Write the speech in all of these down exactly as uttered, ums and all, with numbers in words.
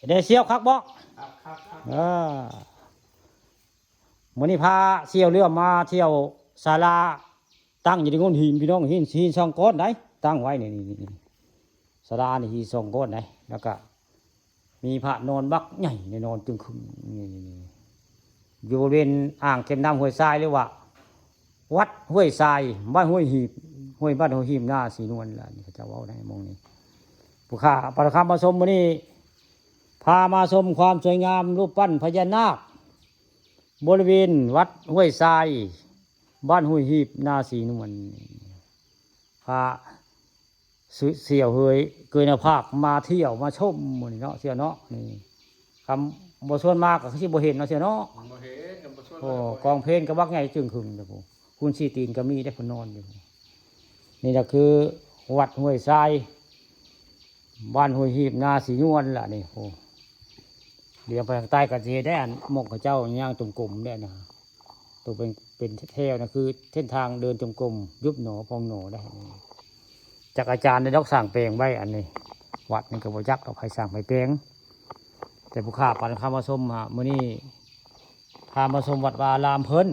ได้เสี่ยวคักบ่ ครับครับครับ เออ มื้อนี้พาเสี่ยวเรือมาเที่ยวศาลา ตั้งอยู่ที่โง่นหินพี่น้อง หิน หินสองก้อนได้ ตั้งไว้นี่ นี่ นี่ นี่ ศาลานี่หินสองก้อนได้ แล้วก็ มีพระนอนบักใหญ่ในนอนจึงครึง นี่ นี่ นี่ อยู่บริเวณอ่างเก็บน้ำห้วยทราย หรือว่า วัดห้วยทราย บ้านห้วยหีบ ห้วย บ้านห้วยหีบ นาสีนวลล่ะ นี่เขาเจ้าเว้าในหม่องนี้ ผู้ข้าปาฐกธรรมมาชมมื้อนี้ พามาชมความสวยงามรูปปั้นพญานาค บริเวณวัดห้วยทราย บ้านห้วยหีบ นาสีนวล พา เสี่ยวเฮยเกยหน้าผากมาเที่ยวมาชมมื้อนี้เนาะ เสี่ยวเนาะ นี่ คำบ่ชวนมาก็คือสิบ่เห็นเนาะ เสี่ยวเนาะ บ่เห็น คำบ่ชวน โอ้ มาก็บ่เห็น กองเพลงก็บักใหญ่จึงครึงเด้อ พู้น คุณสีตีนก็มีได้ เพิ่นนอนอยู่ นี่แหละคือวัดห้วยทราย บ้านห้วยหีบ นาสีนวลล่ะนี่ โอ้ เดี๋ยวไปทางใต้ก็สิได้อันหม่องเขาเจ้าย่างจงกรมได้นะ ตัวเป็น เป็นแถวนะ คือเส้นทางเดินจงกรม ยุบหนอพองหนอได้ จากอาจารย์ได้ดอกสร้างแปลงไว้อันนี้ วัดนี่ก็บ่จักดอก ไผสร้างไผแปลง แต่ผู้ข้าปาฐกธรรมมาชมฮะ มื้อนี้พามาชมวัดวาอารามเพิ่น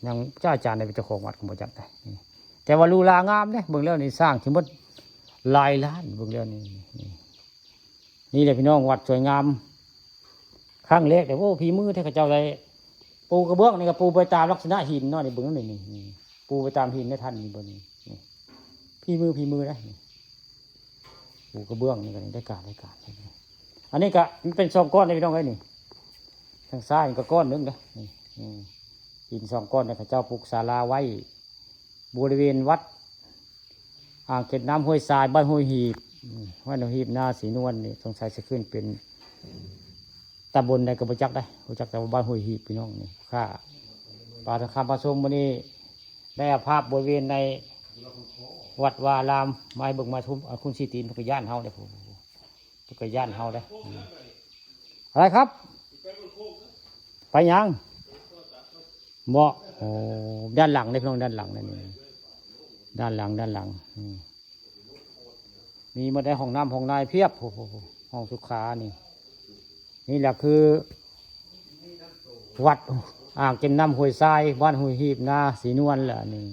ยังเจ้าอาจารย์ได้เป็นเจ้าของวัดก็บ่จักได้ แต่ว่าหรูหรางามเด้ เบิ่งแล้วนี่สร้างทั้งหมดหลายล้าน เบิ่งแล้วนี่ นี่ นี่แหละพี่น้อง วัดสวยงาม ครั้งแรกแต่โอ้ ฝีมือแท้ เขาเจ้าได้ปูกระเบื้องนี่ก็ปูไปตามลักษณะหินเนาะ นี่เบิ่งนี่ นี่ นี่ ปูไปตามหินได้ทันนี่ เบิ่งนี่ นี่ ฝีมือ ฝีมือนะ นี่ ปูกระเบื้องนี่ก็ได้การ ได้การ อันนี้ก็มันเป็นสองก้อนเลยพี่น้องเอ้ย นี่ ทางซ้ายนี่ก็ก้อนหนึ่งนะ นี่ นี่ หินสองก้อนเนี่ย เขาเจ้าปลูกศาลาไว้ บริเวณวัด อ่างเก็บน้ำห้วยทราย บ้านห้วยหีบ อืม บ้านห้วยหีบ นาสีนวลนี่ สงสัยสิขึ้นเป็นตำบลใดก็บ่จักได้ รู้จักแต่ว่าบ้านห้วยหีบพี่น้อง นี่ ข้าปาฐกธรรมมาชมมื้อนี้ ได้เอาภาพบริเวณในวัดวาอารามมาให้เบิ่งมาชม เอาคุณสีตีนเพิ่นก็ย้านเฮาเด้อ เพิ่นก็ย้านเฮาเด้อ อืม อะไรครับ ไปหยัง บ่ โอ้ ด้านหลังเด้อพี่น้อง ด้านหลังนั่นนี่ ด้านหลัง ด้านหลัง อืม มีหมดได้ ห้องน้ำห้องนายเพียบ โอ้โห ห้องสุขานี่ นี่แหละคือ วัดอ่างเก็บน้ำห้วยทราย บ้านห้วยหีบ นาสีนวลแหละนี่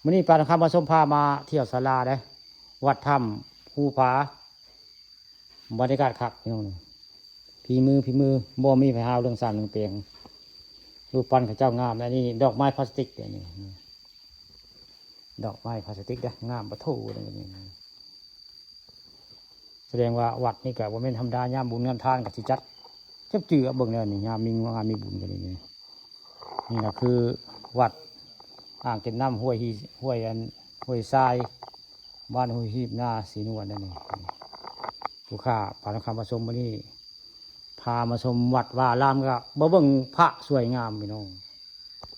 มื้อนี้ปาฐกธรรมมาชม พามาเที่ยวศาลาเด้อ วัดถ้ำภูผา บรรยากาศคักพี่น้องนี่ ฝีมือ ฝีมือ บ่มีไผหาวเรื่องสร้างเรื่องแปลง รูปปั้นเขาเจ้างาม และนี่ดอกไม้พลาสติกเด้อนี่ ดอกไม้พลาสติกเด้อ งามปะโถเด้อนี่ แสดงว่าวัดนี่ก็บ่แม่นธรรมดา ยามบุญงานทานก็สิจัด จับจือเบิ่งแล้วนี่ ยามมีงานมีบุญก็นี่ นี่ นี่ก็คือวัดอ่างเก็บน้ำห้วยฮี ห้วยอัน ห้วยทราย บ้านห้วยหีบ นาสีนวลนั่นนี่ ผู้ข้าปาฐกธรรมมาชมมื้อนี้ พามาชมวัดวาอารามก็บ่เบิ่งพระสวยงามพี่น้อง